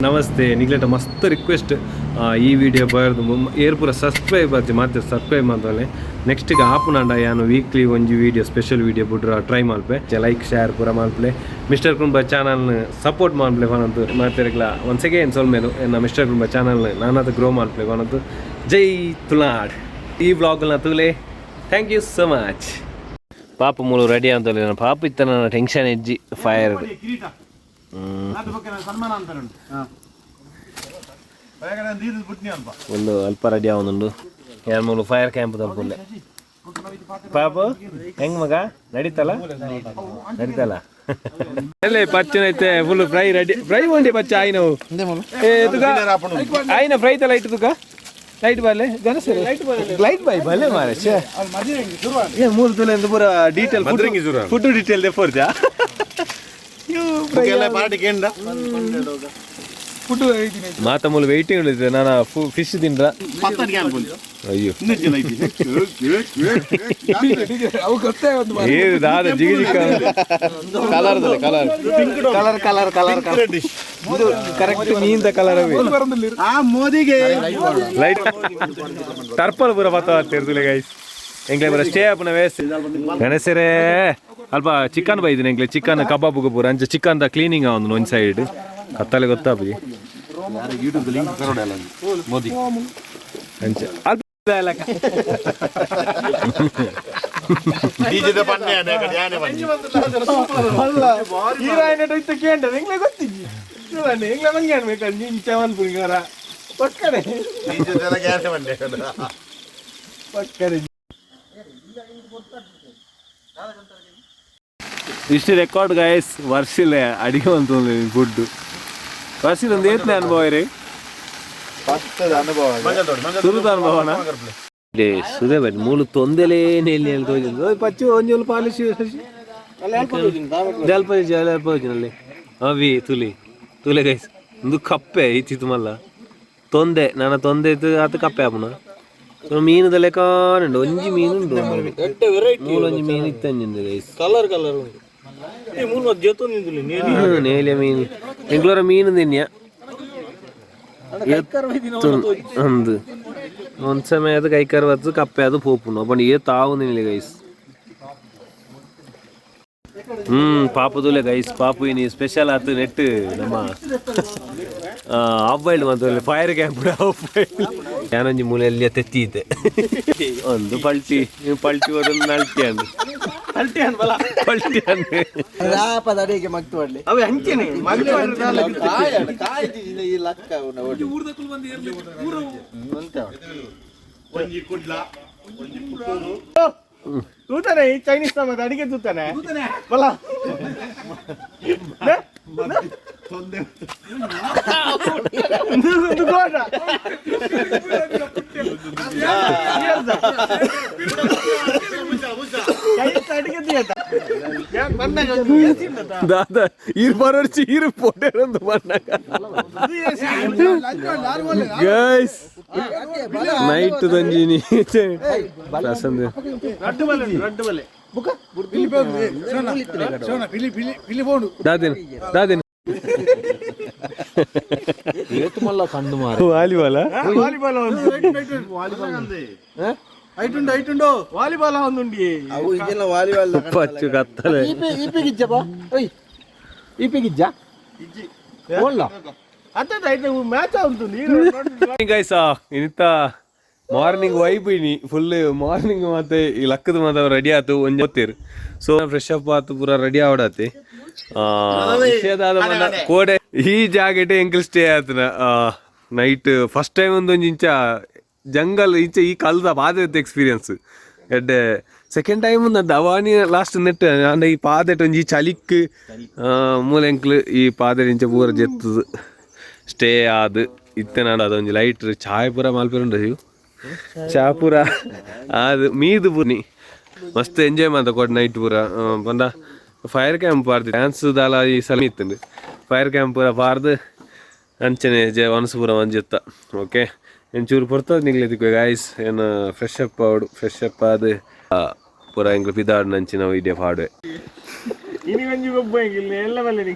ನಮಸ್ತೆ ನಿಗ್ಲೆಟ ಮಸ್ತ್ ರಿಕ್ವೆಸ್ಟ್. ಈ ವಿಡಿಯೋ ಬರೆದು ಏರ್ ಪೂರ ಸಬ್ಸ್ಕ್ರೈಬ್ ಆತಿ ಮಾತ್ರ ಸಬ್ಸ್ಕ್ರೈಬ್ ಮಾಡ್ದಲೆ. ನೆಕ್ಸ್ಟ್ ಆಪುನಾಂಡ ಯಾನು ವೀಕ್ಲಿ ಒಂಜಿ ವಿಡಿಯೋ, ಸ್ಪೆಷಲ್ ವಿಡಿಯೋ ಬುಡ್ರ ಟ್ರೈ ಮಲ್ಪೆ. ಲೈಕ್, ಶೇರ್ ಪೂರ ಮಲ್ಪಲೆ. ಮಿಸ್ಟರ್ ಕುಂಬ ಚಾನಲ್ ಸಪೋರ್ಟ್ ಮಲ್ಪಲೆ ಪನಂತು ಮಾತೆರೆಗ್ಲ ಒನ್ಸ್ ಅಗೇನ್ ಸೊಲ್ಮೆಲು. ಎನ್ನ ಮಿಸ್ಟರ್ ಕುಂಬ ಚಾನಲ್ ನಾನಾತ ಗ್ರೋ ಮಲ್ಪಲೆ ಪನಂತು. ಜೈ ತುಳುನಾಡ್. ಈ ವ್ಲಾಗ್ನ ತೂಲೆ. Thank you so much. ಪಾಪ ಮೂಲು ರೆಡಿ ಅಂತಲ್ಲ. ಪಾಪ ಇತ್ತ ನನ್ನ ಟೆನ್ಷನ್ ಹೆಜ್ಜಿ ಫೈರ್. ಕಿರೀಟ ಸನ್ಮಾನ ಅಂತಾರೆ. ಪುಟ್ನಿ ಅಲ್ಪ. ಒಂದು ಅಲ್ಪ ರೆಡಿ ಆವೊಂದುಂಡು. ಯಾನ್ ಮೂಲು ಫೈರ್ ಕ್ಯಾಂಪ್ ತಪ್ಪುಲ್ಲೆ. ಪಾಪ ಹೆಂಗ್ ಮಗ, ನಡೀತಲ್ಲ? ನಡೀತಲ್ಲ. ಅಲ್ಲೇ ಪಚ್ಚನ ಐತೆ. Full fry ready. ಫ್ರೈ ಒಂಡಿ ಪಚ್ಚ ಆಯ್ನವು. ಏ ತುಗ ಆಯ್ನ ಫ್ರೈ ತ ಲೈಟ್ ತುಗ ಲೈಟ್ ಬಾಲೆ ಗಣಸರ್ ಲೈಟ್ ಬಾಯ್ ಬಲೆ ಮಾರೆ. ಛೇ, ಏ ಮೂರು ತುಲೆ ಅಂತ ಪೂರ ಡೀಟೇಲ್, ಫುಡ್ ಡೀಟೇಲ್ ದೆಫೋರ್ಜಾ. ಪಾರ್ಟಿ ಕೇಂದ್ರ. ಮಾತ ಮೂಲು ವೆಯ್ಟಿಂಗ್ ಇದೆ. ನಾನು ಫಿಶ್ ತಿಂದ್ರ. ಅಯ್ಯೋ, ಏ ದಾದ ಜಿಗಿ ಜಿಕ್ಕ. Colour colour. Colour colour colour colour. ಇದು ಕರೆಕ್ಟ್ ಮೀನ್ದ ಕಲರ್. ಆ ಮೋದಿಗೆ. ಲೈಟ್ ಟರ್ಪಲ್ ಪೂರ ಬತ್ತ ತಿರ್ದುಲೆ ಗೈಸ್. ಎಂಕ್ಲೆ ಪೂರ ಸ್ಟೇ ಆಪುನ ವೇಸ್ಟ್. ಗಣೇಶರೇ, ಅಲ್ಪ ಚಿಕನ್ ಬೈದಿನ ಎಂಕ್ಲೆ ಚಿಕನ್ ಕಬಾಬ್ ಪೂರ. ಅಂಚ ಚಿಕನ್ the cleaning ಆವೊಂದು ಒಂದ್ ಸೈಡ್. ಕತ್ತಲೆ ಗೊತ್ತಾಪುಜಿ. YouTube link Modi. ಅಂಚ ಅಲ್ಪ. ಡಿಜೆದ ಪನ್ನೆ ಯಾನೆ ಪನ್ನೆ. ಹೀರಾಯಿನ ಇತ್ತ ಕೇಂದ್ರ ಎಂಗ್ಲೆ ಗೊತ್ತಿಜ್ಜಿ. చూడండి ಎಂಗ್ಲೆ ಮಂಗೆ ಅನ್ಬೇಕು ಇಂಚ ಮನ್ಪುಂಗಾರ ಪಕ್ಕನೆ. ಡಿಜೆದೆಲ್ಲ ಯಾನೆ ಪನ್ನೆ. ಪಕ್ಕನೆ. ಇಷ್ಟು ರೆಕಾರ್ಡ್ ಗೈಸ್. ವರ್ಷಿಲ್ಲ ಅಡಿಗೆ ಅಂತ ಫುಡ್. ವರ್ಷಿಲ್ ಒಂದು ಏತ್ನೆ ಅನುಭವ ರೀ? ಸುರುತ ಅನುಭವನ ಸುದೇ ಬನ್ನಿ. ಮೂಲು ತೊಂದೆಲೇ ಎಲ್ಲಿ ತೋಜುಂಡು. ಪಚ್ಚು ಒಂಜಿ ಪಾಲಿಶ್ ಜಲ್ಪ ಜಲ್ಪ ಹೋಜಿನಲ್ಲಿ ಅವಿ ತುಲಿ ತುಲೆ ಗೈಸ್. ಒಂದು ಕಪ್ಪೆ ಇತ್ತಿತ್ತು ಮಲ್ಲ ತೊಂದೆ. ನನ್ನ ತೊಂದೆ ಇತ್ತು ಆತ ಕಪ್ಪೆ ಆಪುನ. ಮೀನುದ ಲೆಕ್ಕ ಉಂಡು. ಒಂಜಿ ಮೀನು ಉಂಡು. ಮೂಲೊಂಜಿ ಮೀನು ಇತ್ತಂಜಿಂದು ಗೈಸ್. ಕಲರ್ ಕಲರ್ ಉಂಟು. ಮೂರು ಜೊತೆ. ನೇಲಿಯ ಮೀನು. ಎಂಗ್ಲೋರ ಮೀನು ತಿನ್ಯ ಅಂದು ಒಂದ್ ಸಮಯ ಅದು ಕೈಕಾರ್ ಬತ್ತು ಕಪ್ಪೆ ಅದು ಪೋಪುಂಡು. ಅಪ್ಪಂಡ ಏ ತಾವು ಗೈಸ್. ಪಾಪುದುಲೆ ಗೈಸ್. ಪಾಪು ಇನಿ ಸ್ಪೆಷಲ್ ಆತು ನೆಟ್ ನಮ್ಮ ಹಾಫ್ ಬಾಯ್ಲ್ಡ್ ಮಾತ್ರ. Fire camp half boiled. ಯಾನೊಂಜಿ ಮೂಲೆಯಲ್ಲಿ ತೆತ್ತಿ ಇದ್ದೆ. ಒಂದು ಪಲ್ಟಿ ಪಲ್ಟಿ ಒಂದು ನಲ್ಟಿ ಅಂದು ಪಲ್ಟಿ ಅಂದು. ಅವೆ ಅಂಚೆನೆ. ಒಂಜಿ ಕುಡ್ಲ, ಒಂಜಿ ಪುತ್ತೂರು. ತೂತಾನೆ ಈ ಚೈನೀಸ್ ಮತ್ತೆ ಅಡಿಗೆ ತೂತಾನೆ ಬಲ. ಒಂದು ಕೋಟ. ಅಡಿಗೆ തീಯತ. ದಾದಾ ಈರ್ ಬರೋರ್ಚಿ ಈರು ಪೋಟೇರಂದು ಬಣ್ಣಗ ಗೈಸ್. ನೈಟ್ ದಂಜಿನಿ ಪ್ರಸಂದ್. ದಾದಿನ ದಾದಿನ. ವಾಲಿಬಾಲ. ವಾಲಿಬಾಲ್ ಐಟುಂಡು ಐಟುಂಡು ವಾಲಿಬಾಲ್ ಒಂದುಂಡಿ. ಪಚ್ಚು ಕತ್ತಲೆ. ಅತ್ತ ಐತೆ ಮ್ಯಾಚ್ ಉಂಟು. ಗೈಸ್, ಇನಿತ ಮಾರ್ನಿಂಗ್ ವೈಬ್ ಇನಿ ಫುಲ್ ಮಾರ್ನಿಂಗ್. ಮತ್ತೆ ಈ ಲಕ್ಕದ ಮಾತ ರೆಡಿ ಆತು ಒಂಜಿ ಗೊತ್ತೀರ್. ಸೊ ಫ್ರೆಶ್ ಅಪ್ ಆತು ಪೂರ ರೆಡಿ ಆವಡಾತಿ. ವಿಷಯದಾದ ಕೋಡೆ ಈ ಜಾಗೆಟ್ ಎಂಕಲ್ ಸ್ಟೇ ಆತನ ನೈಟ್. ಫಸ್ಟ್ ಟೈಮ್ ಒಂದೊಂಜಿ ಇಂಚ ಜಂಗಲ್ ಇಂಚ ಈ ಕಲ್ದ ಬಾಧೆ ಎಕ್ಸ್ಪೀರಿಯನ್ಸ್ ಎಡ್ಡೆ. ಸೆಕೆಂಡ್ ಟೈಮ್ ಒಂದು ಅವಾನಿ ಲಾಸ್ಟ್ ನೆಟ್ ಅಂಡ ಈ ಪಾದೆಟ್ ಒಂಜಿ ಚಲಿಕ್ ಮೂಲೆ ಎಂಕ್ಲು ಈ ಪಾದೆ ಇಂಚ ಪೂರ ಜೆತ್ತದು ಸ್ಟೇ ಆದ್ ಇತ್ತೆ ನಾಡ. ಅದೊಂಜಿ ಲೈಟ್ ಚಾಯ್ ಪೂರ ಮಲ್ಪೆರುಂಡು. ಇವು ಚಾ ಪೂರ ಅದು ಮೀದು ಪೂರ್ನಿ ಮಸ್ತ್ ಎಂಜಾಯ್ ಮಾತ ಕೊಡ್ ನೈಟ್ ಪೂರ. ಪಂಡ ಫೈರ್ ಕ್ಯಾಂಪ್ ಪಾರ್ದು ಡ್ಯಾನ್ಸ್ ದಾಲ ಈ ಸಲ ಇತ್ತುಂಡು. ಫೈರ್ ಕ್ಯಾಂಪ್ ಪೂರ ಪಾರ್ದು ಅಂಚನೆ ಜ ವನಸು ಪೂರ ಮಂಜುತ್ತ. ಓಕೆ, ಎಂಚೂರು ಪೊರ್ತದ ನಿಗ್ಲೆ ಗಾಯ್ಸ್. ಏನು ಫ್ರೆಶ್ ಅಪ್ ಆವಡು. ಫ್ರೆಶ್ ಅಪ್ ಆದ್ ಪೂರ ಎಂಕ್ಲು ಪಿದಾಡ್ ನಂಚಿನ ವೀಡಿಯೋ ಪಾಡುವೆ. ಇನಿ ಒಂಜಿ ಗೊಬ್ಬ ಇಲ್ಲ ಎಲ್ಲ ಬಲ್ಲೆ.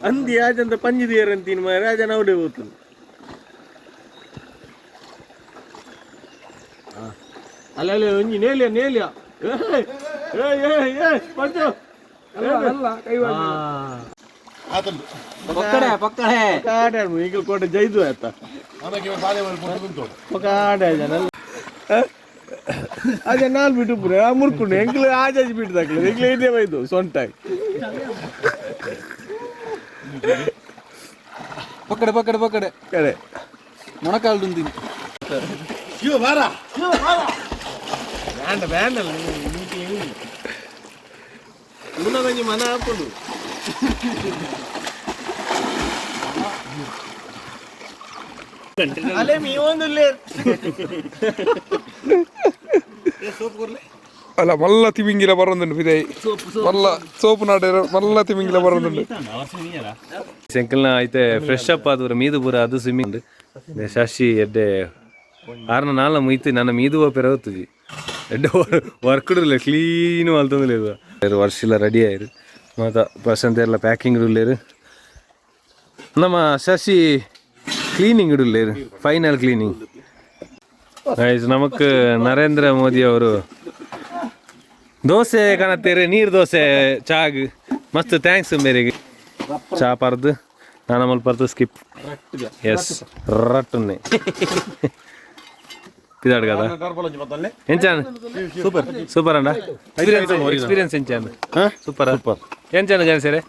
ಅಂದಿ ಆಜಂತ ಪಂಜಿದಿಯರ್ ಅಂತೀನಿ ಮಾರ್ರೆ ಆಜನ ಅವಡೆ ಹೋಗ್ತಾನೆ. ಅಲ್ಲ ಅಲ್ಲ, ಒಂಜಿ ನೇಲಿಯ ನೇಲಿಯ. ಏಯ್ ಏಯ್ ಏಯ್ ಏಯ್ ಪಂಚು. ಆತುಂಡು. ಪಕ್ಕಡೆ ಪಕ್ಕಡೆ. ಕಾಡೆ ಈಗಲ್ ಕೋಟೆ ಜೈದು ಆಯ್ತಾ? ಆಮೇಲೆ ಬಾಳೆ ಪೊಟ್ಟು. ಕಾಡೆ ಜನ ಅದೇ ನಾಲ್ ಬಿಟ್ಟು ಪುರ ಆ ಮುರ್ಕೊಂಡು ಎಂಕ್ಲು ಆಜಾಜಿ ಬಿಟ್ಟು ದಾಕ್ಲೆ ಎಂಕ್ಲು ಇದೇ ಬೈದು ಸೊಂಟಾಗಿ. ಪಕ್ಕಡೆ ಪಕ್ಕಡೆ ಪಕ್ಕಡೆ. ಕಡೆ. ಮೊಣಕಾಲು ದುಂದಿನಿ. ಶಿವ ಬಾರ. ಬೇಡ ಬೇಡ, ಉನ್ನಗೊಂಜಿ ಮನ ಹಾಕೊಂಡು. ಅಲ್ಲೇ ಮೀ ಒಂದು. ಅಲ್ಲ, ಮಲ್ಲ ತಿಮಿಂಗಿಲ ಬರೋದುಂಡು ಬಿದೈ. ಮಲ್ಲ ಸೋಪು ನಾಡ ಮಲ್ಲ ತಿಮಿಂಗಿಲ ಬರೋದುಂಡು. ಎಂಕಲ್ನ ಐತೆ ಫ್ರೆಶ್ ಅಪ್ ಆದವ್ರ ಮೀದು ಪೂರ ಅದು ಸ್ವಿಮ್ಮಿಂಗ್ ಶಶಿ ಎಡ್ಡೆ ಆರ್ನ ನಾಲ್ನ ಮುಯ್ತು ನನ್ನ ಮೀದು ಪೆರವತ್ತುಜಿ. ಎಡ್ಡೆ ವರ್ಕ್ ಇಡಲ್ಲ, ಕ್ಲೀನ್ ಮಲ್ತೊಂದಿಲ್ಲ. ವರ್ಷ ರೆಡಿ ಆಯಿರು ಮಾತ ಪ್ರಶಾಂತ್ ಎಲ್ಲ ಪ್ಯಾಕಿಂಗ್ ಇಡಲೇರು. ನಮ್ಮ ಶಶಿ ಕ್ಲೀನಿಂಗ್ ಇಡಲೇರು, ಫೈನಲ್ ಕ್ಲೀನಿಂಗ್. ನಮಕ್ ನರೇಂದ್ರ ಮೋದಿ ಅವರು ದೋಸೆ ಕಾಣತ್ತೀರಿ, ನೀರು ದೋಸೆ ಚಾಗ್. ಮಸ್ತ್ thanks ಮೇರೆಗೆ. ಚಾ ಪರ್ದು ನಾನು ಮಲ್ಪ ಸ್ಕಿಪ್. ಎಸ್ ರಟ್ಟನ್ನೇ ಪಿದಾಡ್ కదా. ಎಂಚಾನ್ ಸೂಪರ್ ಸೂಪರ್ ಅಣ್ಣ. ಎಕ್ಸ್ಪೀರಿಯನ್ಸ್ ಎಕ್ಸ್ಪೀರಿಯನ್ಸ್ ಎಂಚಾನ್? Super super. ಎಂಚಾನ್ ಗಣೇಶರೇ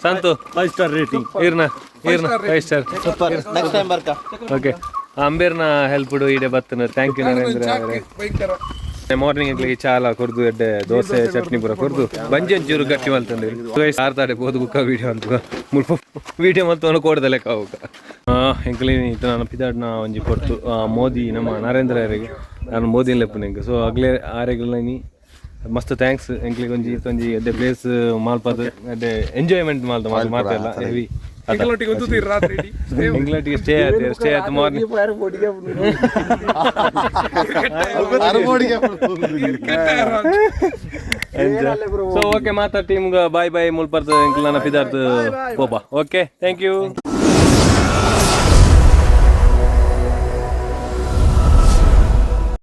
ಸಂತು? 5 ಸ್ಟಾರ್ ರೇಟಿಂಗ್. ಈರ್ನ ಈರ್ನ 5 ಸ್ಟಾರ್. ಸೂಪರ್, ನೆಕ್ಸ್ಟ್ ಟೈಮ್ ಬರ್ಕ. ಓಕೆ, ಅಂಬೇರ್ನ ಹೆಲ್ಪ್ ಈಡೆ ಬತ್ತನ. Thank you Narendra ಅವರೇ. ಭಯಂಕರ. ಮಾರ್ನಿಂಗ್ ಎಂಕ್ಲಿಗೆ ಚಾಲ ಕೊರ್ದು, ಎಡ್ಡೆ ದೋಸೆ ಚಟ್ನಿ ಪೂರ ಕೊರ್ದು, ಬಂಜಿ ಒಂಚೂರು ಗಟ್ಟಿ ಮಲ್ತಂದು ಆರ್ತಾಡೆ ಬೋದು. ಬುಕ್ಕ ವೀಡಿಯೋ ಅಂತ ಮುಲ್ಪ ವೀಡಿಯೋ ಮಲ್ತವನು ಕೋಡ್ದ ಲೆಕ್ಕ ಹೋಗ. ಎಂಕ್ಲಿ ಇತ್ತು ನಾನು ಪಿದಾಡ್ನ ಒಂಜಿ ಕೊಡ್ತು ಮೋದಿ, ನಮ್ಮ ನರೇಂದ್ರ ಅವರಿಗೆ. ನಾನು ಮೋದಿ ಲೆಪ್ಪು ಎಂಕ್. ಸೊ ಅಗ್ಲೇ ಆರೆಗ್ಲ ನೀ ಮಸ್ತ್ thanks. ಎಂಕ್ಲಿಗೆ ಒಂಜಿ ಒಂಜಿ ಎಡ್ಡೆ ಪ್ಲೇಸ್ ಮಾಲ್ಪದ ಎಡ್ಡೆ ಎಂಜಾಯ್ಮೆಂಟ್ ಮಾಲ್ತ ಮಾತೆಲ್ಲ ಹೆವಿ. ಎಂಕಲೊಟ್ಟಿಗೆ ಒಂದುತ್ತೀರಿ ರಾತ್ರಿ ಇಡೀ. ಎಂಕ್ಲೊಟ್ಟಿಗೆ ಸ್ಟೇ ಆಯ್ತು, ಸ್ಟೇ ಆಯ್ತು ಮಾರ್ನಿಂಗ್. ಸೊ ಓಕೆ, ಮಾತಾ ಟೀಮ್ ಬಾಯ್ ಬಾಯ್. ಮುಲ್ಪರ್ತ ಎಂಕ್ಲ ನನ್ನ ಪಿದಾರ್ತು ಪೋಪ. Okay, thank you.